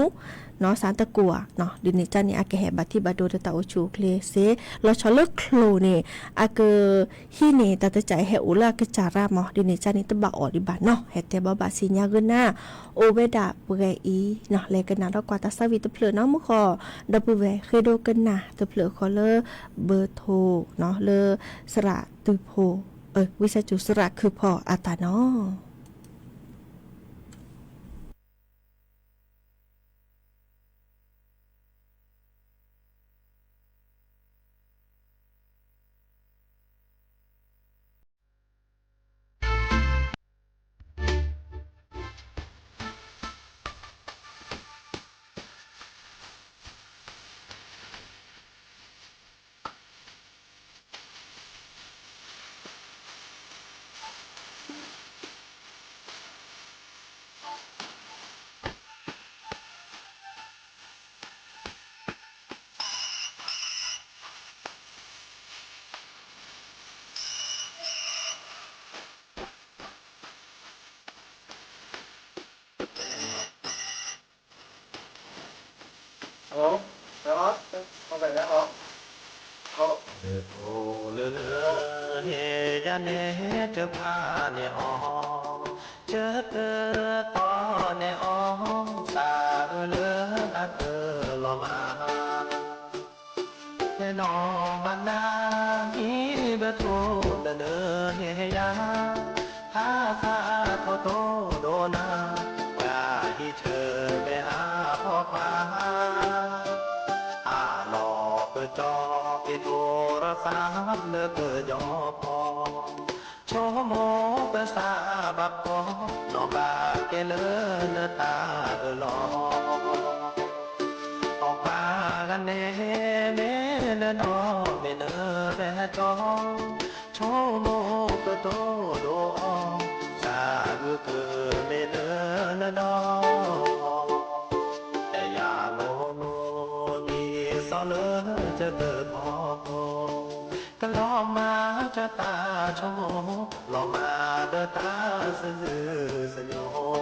နီၤ สารตะกั่วနီၤ ဒ်န့ၣ်ကန့ၣ် အကဟဲဘၣ်ထံဘၣ်ဒိဒီးတၢ်အိၣ်ဆူၣ်အိၣ်ချ့စ့ၢ် လီၤဆီလၢချိၣ်န့ၣ် အက ဟံးန့ၢ်တၢ်တကၢ်အံၤ ဟဲအိၣ်လၢအကစၢ်ရၢမး ဒ်န့ၣ်ကန့ၣ် တဘၣ်အီၣ်ဒံးဘၣ်နီၤ ဟဲတဲဘၣ်ဘၣ်ဆ့ၣ်ညါဂ့ၤနၤ အိၣ်ဝဲဒၣ်ပှဲၤအံၤနီၤ လဲၤကနၣ်ဒီးကွၢ်တၢ်သးဝံၣ်တဖျၢၣ်နီၤ မုၢ်ဃီ ဒီပုၢ်ဝဲၢ်ဃ့ဒိကနၣ်တဖျၢၣ်ဃီလၢ ဘၢၣ်ထိၣ်နီၤ လၢ စရၣ်တုၤဖိ ဝံသးစူၤစရၣ်ခုၣ်ဖီအတၢ်နီၤ လၢန့ၣ်ယၤန့ၣ်တဖၣ်န့ၣ်အီၤ, ကတၢၢ်တီန့ၣ်အီၤ, သးအုးလၢအကလီၤမၢ်, ဟဲနီၢ်ဘၣ်နၤမံဘၣ်ထိၣ်လၢနဟ့ၣ်ယၤ, ဟးသးထီၣ်တိၢ်ဒိၣ်နၤ, ပှၤဟံၣ်ဆၢမဲာ်အဟီၣ်ခွါ အလီၢ်ကတီၢ်က့ၤထိရသးလၢကယီၤပီၤ, ဆိကမိၣ်ပသးဘၣ်ဖီ, နီၢ်ဘၣ်ကဲလၢနတၢ်အၢၣ်လီၤ, အီၣ်ပှၤဂၤန့ၣ် မ့ၢ်နနီၢ်မ့ၢ်နမဲာ်တီ, ဆိကမိၣ်ကတိၤဒိၣ်အီၤ, သးအုးကမ့ၢ်လၢနနီၢ် တယၤလိၤလိၤ ဒ်သိးလၢကသ့ၣ်ခီဖျိ, ကလီၤမၢ်ကသးဆိကမိၣ်, လီၤမၢ်ဒီးတၢ်စံးစံးစိၤစိၤ,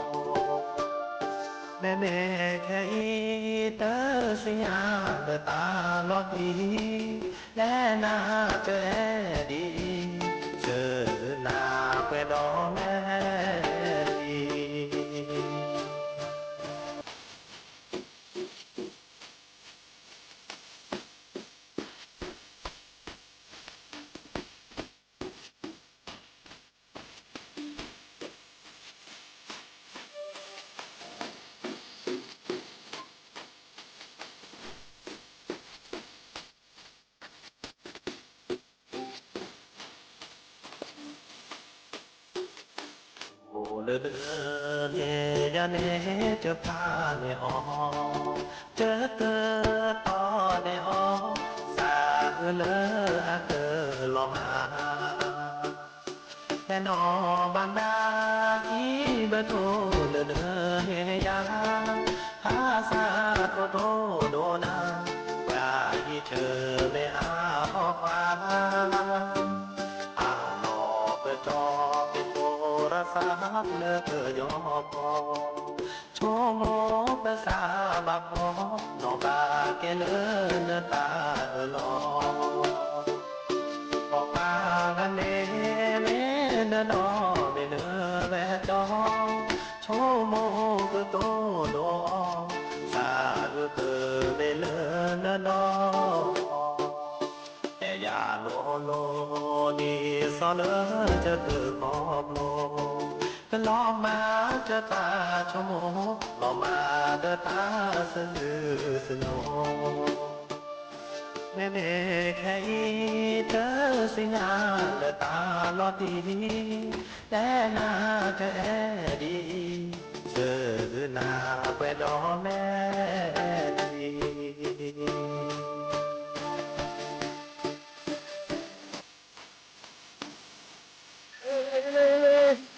မ့မ့ၢ်ခဲအံၤ တၢ်စံးညါလၢတၢ်လီၤတံၢ်, လဲၤနၤကအဲၣ်ဒ်အံၤ, စၢၤနၤပှဲၤဒီးမဲာ်လံ အိၣ်လၢန့ၣ်ယၤန့ၣ်တဖၣ်န့ၣ်အီၤ, ကတၢၢ်တီန့ၣ်အီၤ, သးအုးလၢအကလီၤမၢ်, ဟဲနီၢ်ဘၣ်နၤ မံဘၣ်ထိၣ်လၢနဟ့ၣ်ယၤ, ဟးသးထီၣ်တိၢ်ဒိၣ်နၤ, ပှၤဟံၣ်ဆၢမဲာ်အဟီၣ်ခွါ အလီၢ်ကတီၢ်က့ၤထိရသးလၢကယီၤပီၤ, ဆိကမိၣ်ပသးဘၣ်ဖီ, နီၢ်ဘၣ်ကဲလၢနတၢ်အၢၣ်လီၤ, အီၣ်ပှၤဂၤန့ၣ် မ့ၢ်နနီၢ်မ့ၢ်နမဲာ်တီ, ဆိကမိၣ်ကတိၤဒိၣ်အီၤ, သးအုးကမ့ၢ်လၢနနီၢ် တယၤလိၤလိၤ ဒ်သိးလၢကသ့ၣ်ခီဖျိ, ကလီၤမၢ်ကသးဆိကမိၣ်, လီၤမၢ်ဒီးတၢ်စံးစံးစိၤစိၤ မ့မ့ၢ်ခဲအံၤ တသ့ၣ်ညါလၢတၢ်လီၤတံၢ်, တဲနၤတအဲၣ်ဒံး, စၢၤနၤပှဲၤဒီးမဲာ်တံၢ်.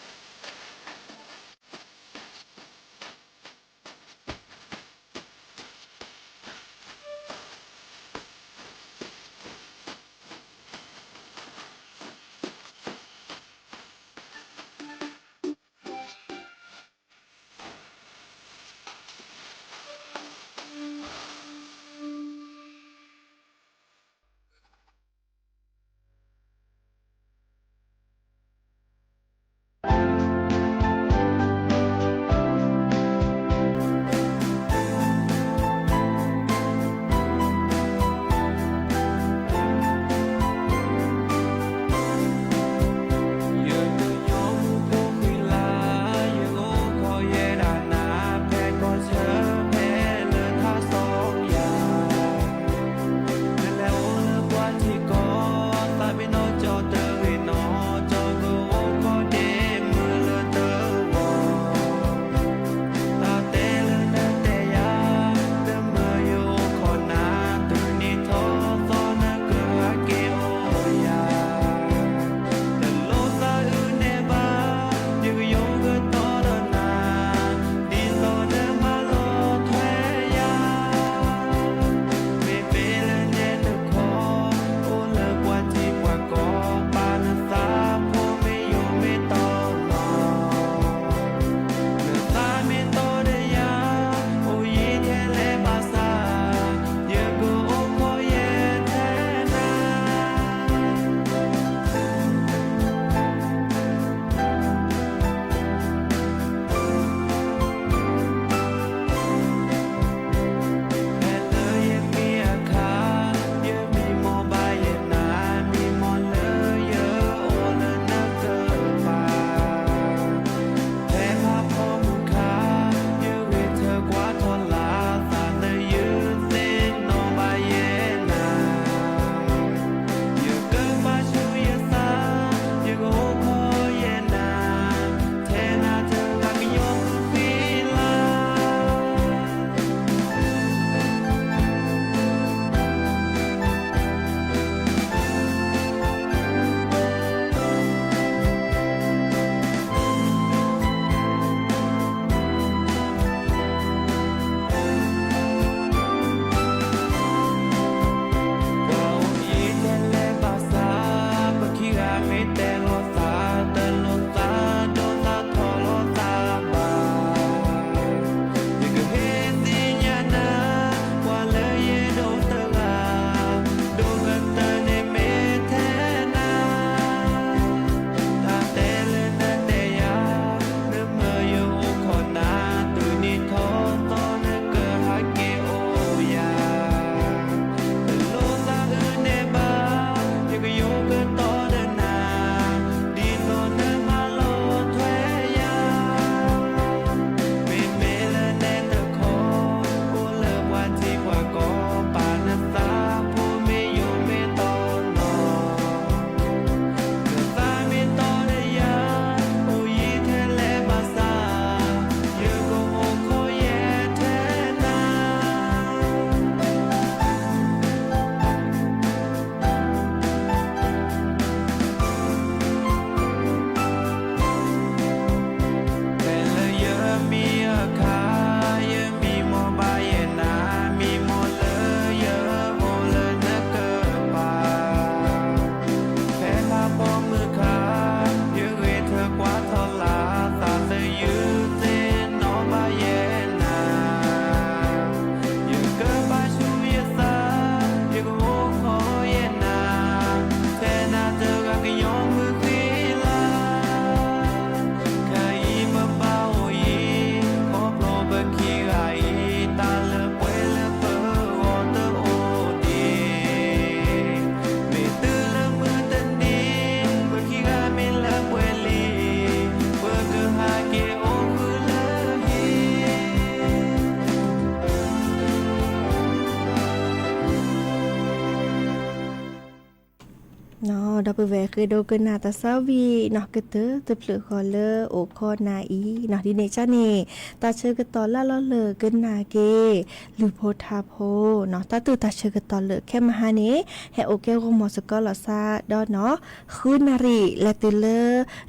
ဒီပုၢ်ဝဲၢ်ဃ့ဒိကနၣ်တၢ်သးဝံၣ်နီၢ်ကတၢၢ်တဖျၢၣ်ဃီလၢအိၣ်ခိးနၤအံၤနီၢ် ဒ်န့ၣ်ကန့ၣ် တၢ်ဆၢကတီၢ်လၢလီၤလၢကနၣ်က့ၤ လုၢ်ဖိထါဖိနီၢ် တၢ်သူၣ်တၢ်ဆၢကတီၢ်လၢခဲမဟါန့ၣ် ဟဲအိၣ်ကဲဂီၢ်မီၢ်စ့ၢ်ကီးလီၤစါဒီးနီၢ် ဃုနၣ်ရံၣ် လဲၤတုၤလၢ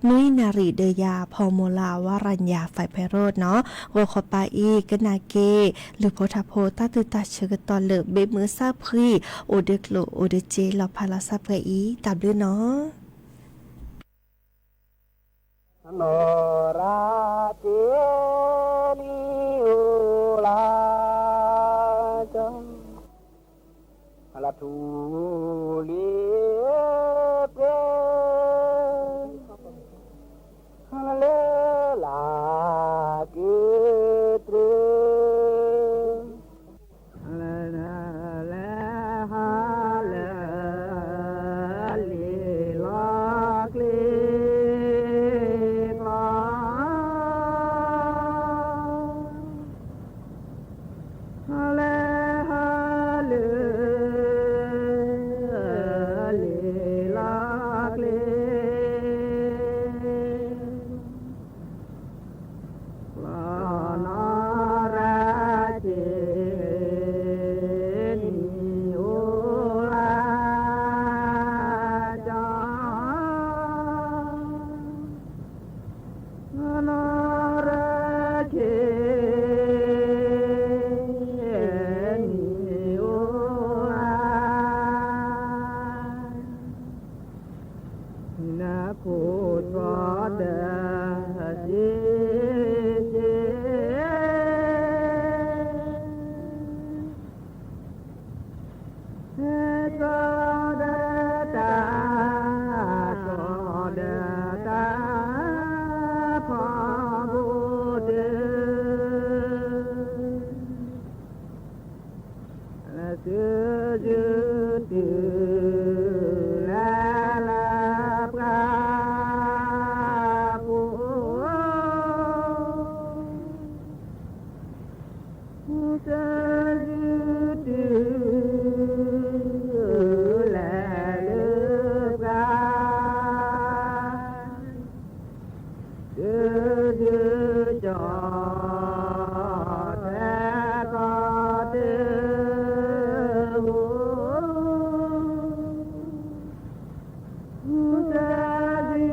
နွံနၣ်ရံၣ်ဒီးယၤ ဖီမီၤလၤဝါရညၣ် ဖဲဖဲရိနီၢ် ဂီၢ်ခီပၤအံၤ ကနၣ်က့ၤ လုၢ်ဖိထါဖိ တၢ်သူၣ်တၢ်ဆၢကတီၢ်လၢ ဘ့ၣ်မုၢ်ဆါဖှံ အိၣ်ဒီးကျိၣ်အိၣ်ဒီးစ့ လီၤဖးလီၤစၢ်ပှဲၤအံၤ တၢ်ဘျုးနီၢ် နီၢ်ရၤက့ၤလံ အိၣ်လၢကၠီ လၢထူလံပှဲၤ လၢလၢက့ၤတြၢၤ လဲၤဟးလၢ လံာ်လီၤကျ့ၤကျီ လဲၤဟးလၢ လံာ်လီၤကျ့ၤ လီၤနီၢ်ရၤက့ၤ နံၤအိၣ်လၢကၠီ နီၢ်ရၤက့ၤ နံၤအိၣ်လၢ နခိၣ်သီဒီး စ့စ့ ဟဲကီဒီးတၢ် ကီဒီးတၢ် ဖီဘိတၢၢ် လၢသုဂုာ်တုၤ လၢလၢပှၤ ပူၤ သုဂုာ်တုၤ လၢလၢပှၤ ဒုးဒုးကၠီ ထဲကီတၢၢ် ဟူး ဟူး တၢ်ဒုးကၠီ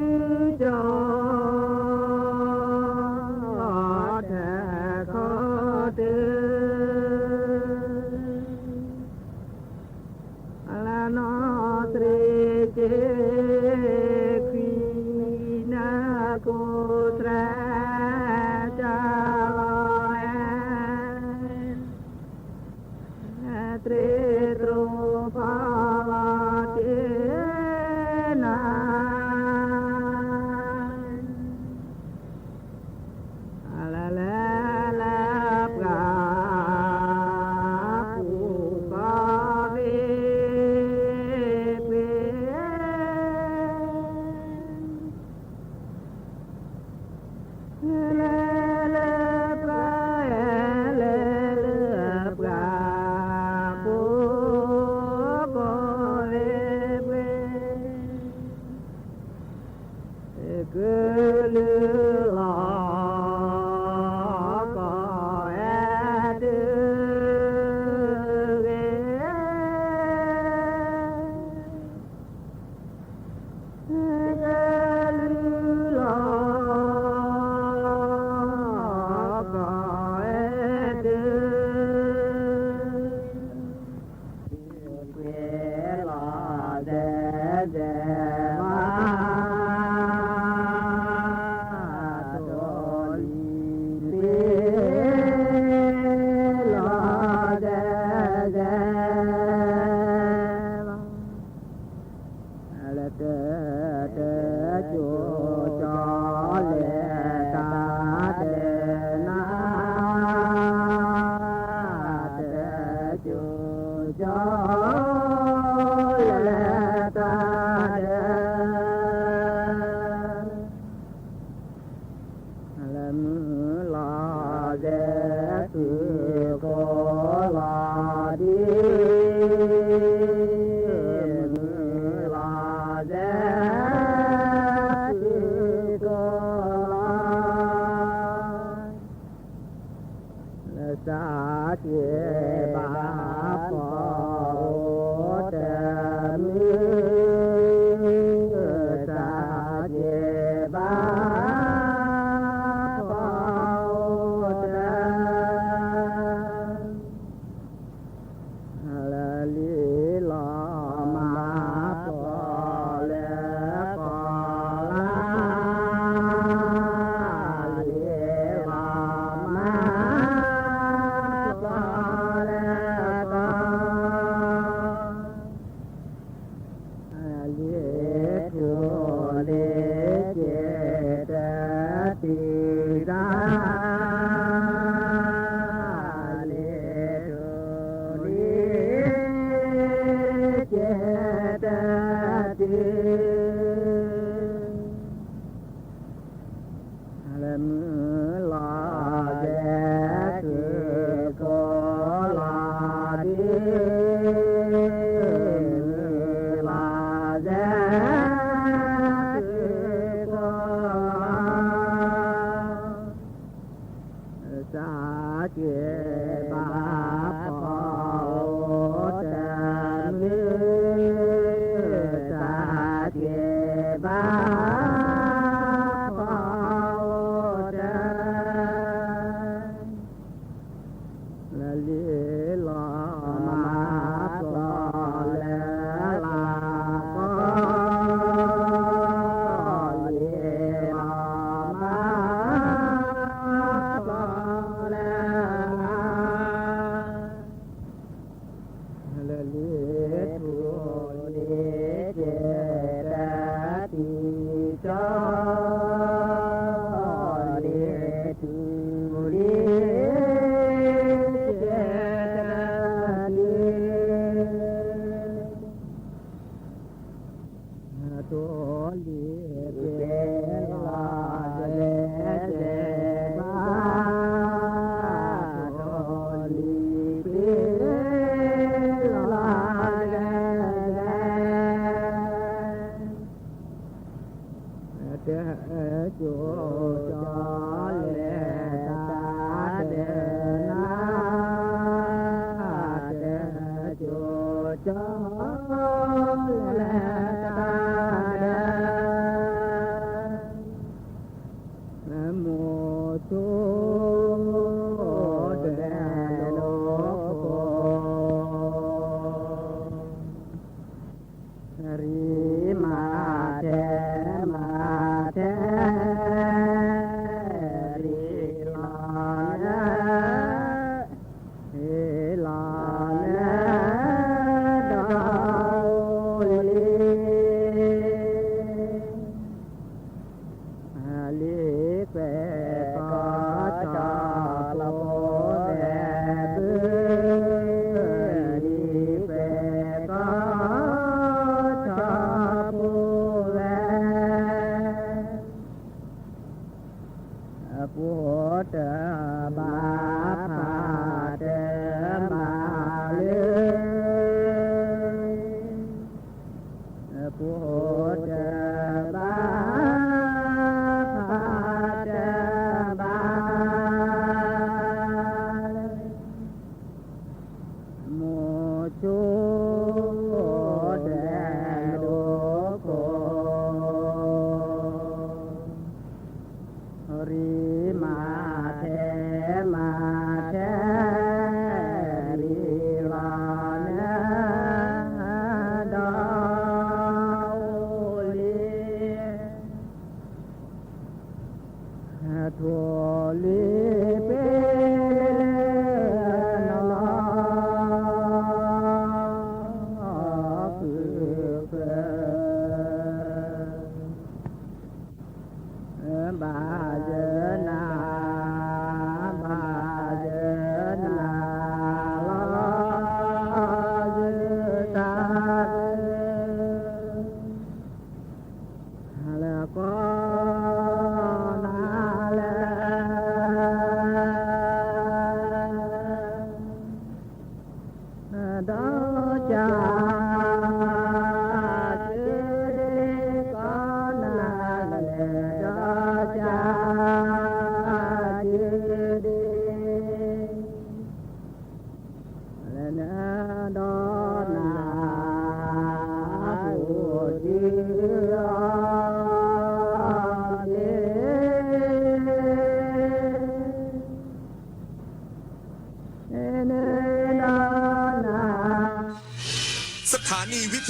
ထဲကီတၢၢ် လၢနီၢ်သရံးက့ၤ ခွံနၢ်ကိးသရၣ် ကၢ်လီၤဝဲ တြီတြီဖီလီၤတ့ၢ်နၤ လၢလၢလၢပှၤ ပူၤကီၢ်ရ့ၣ်ပှ့ၤ လၢလၢပှၤ လၢလၢပှၤ ပူၤကီၢ်ရ့ၣ်ပှ့ၤ ကလုာ်လီၤ ကီၢ်အဲၣ်တဂ့ၤ ကလုာ်လီၤ ကီၢ်အဲၣ်တဂ့ၤ ပှ့ၤလီၤဒဲဒဲလီၤ တိလံၤပှ့ၤလီၤဒဲဒဲလီၤ လၢတၢ်တၢ်ကၠိကၠီ လဲၤတၢ်ဒဲးနၤ တၢ်ကၠိကၠီ လဲၤတၢ်ဒဲး လၢမုၢ်လီၤဒဲး သုးကိးလီၤဒံး မုၢ်လီၤဒဲး စၢ်က့ၤဘၣ်ပှၤအိၣ်တမုၢ်, စၢ်က့ၤဘၣ်ပှၤအိၣ်တ လၢလံလီၤမၤပှၤလၢကီၢ်လၢ်, လံလီၤမၤပှၤလၢကီၢ် လံထူလံက့ၤတတုၤတၢ်, လံထူလံက့ၤတတုၤ လၢမုၢ်လီၤဂဲၤ သုးခိၣ်လီၤဒုး, မုၢ်လီၤဂဲၤ သုးခိၣ်လီၤ စၢ်က့ၤဘၣ်ပှၤအိၣ်တမုၢ်, စၢ်က့ၤဘၣ်ပှၤအိၣ်တ လၢလံလီၤမၤပှၤလၢ်လၢ်ကီၢ်, လံလီၤမၤပှၤလၢ်လၢ် လၢလံထူလံက့ၤတတုၤတၢ်, လံထူလံက့ၤတတုၤ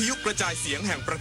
ยุกระจายเสียงแห่งประเทศ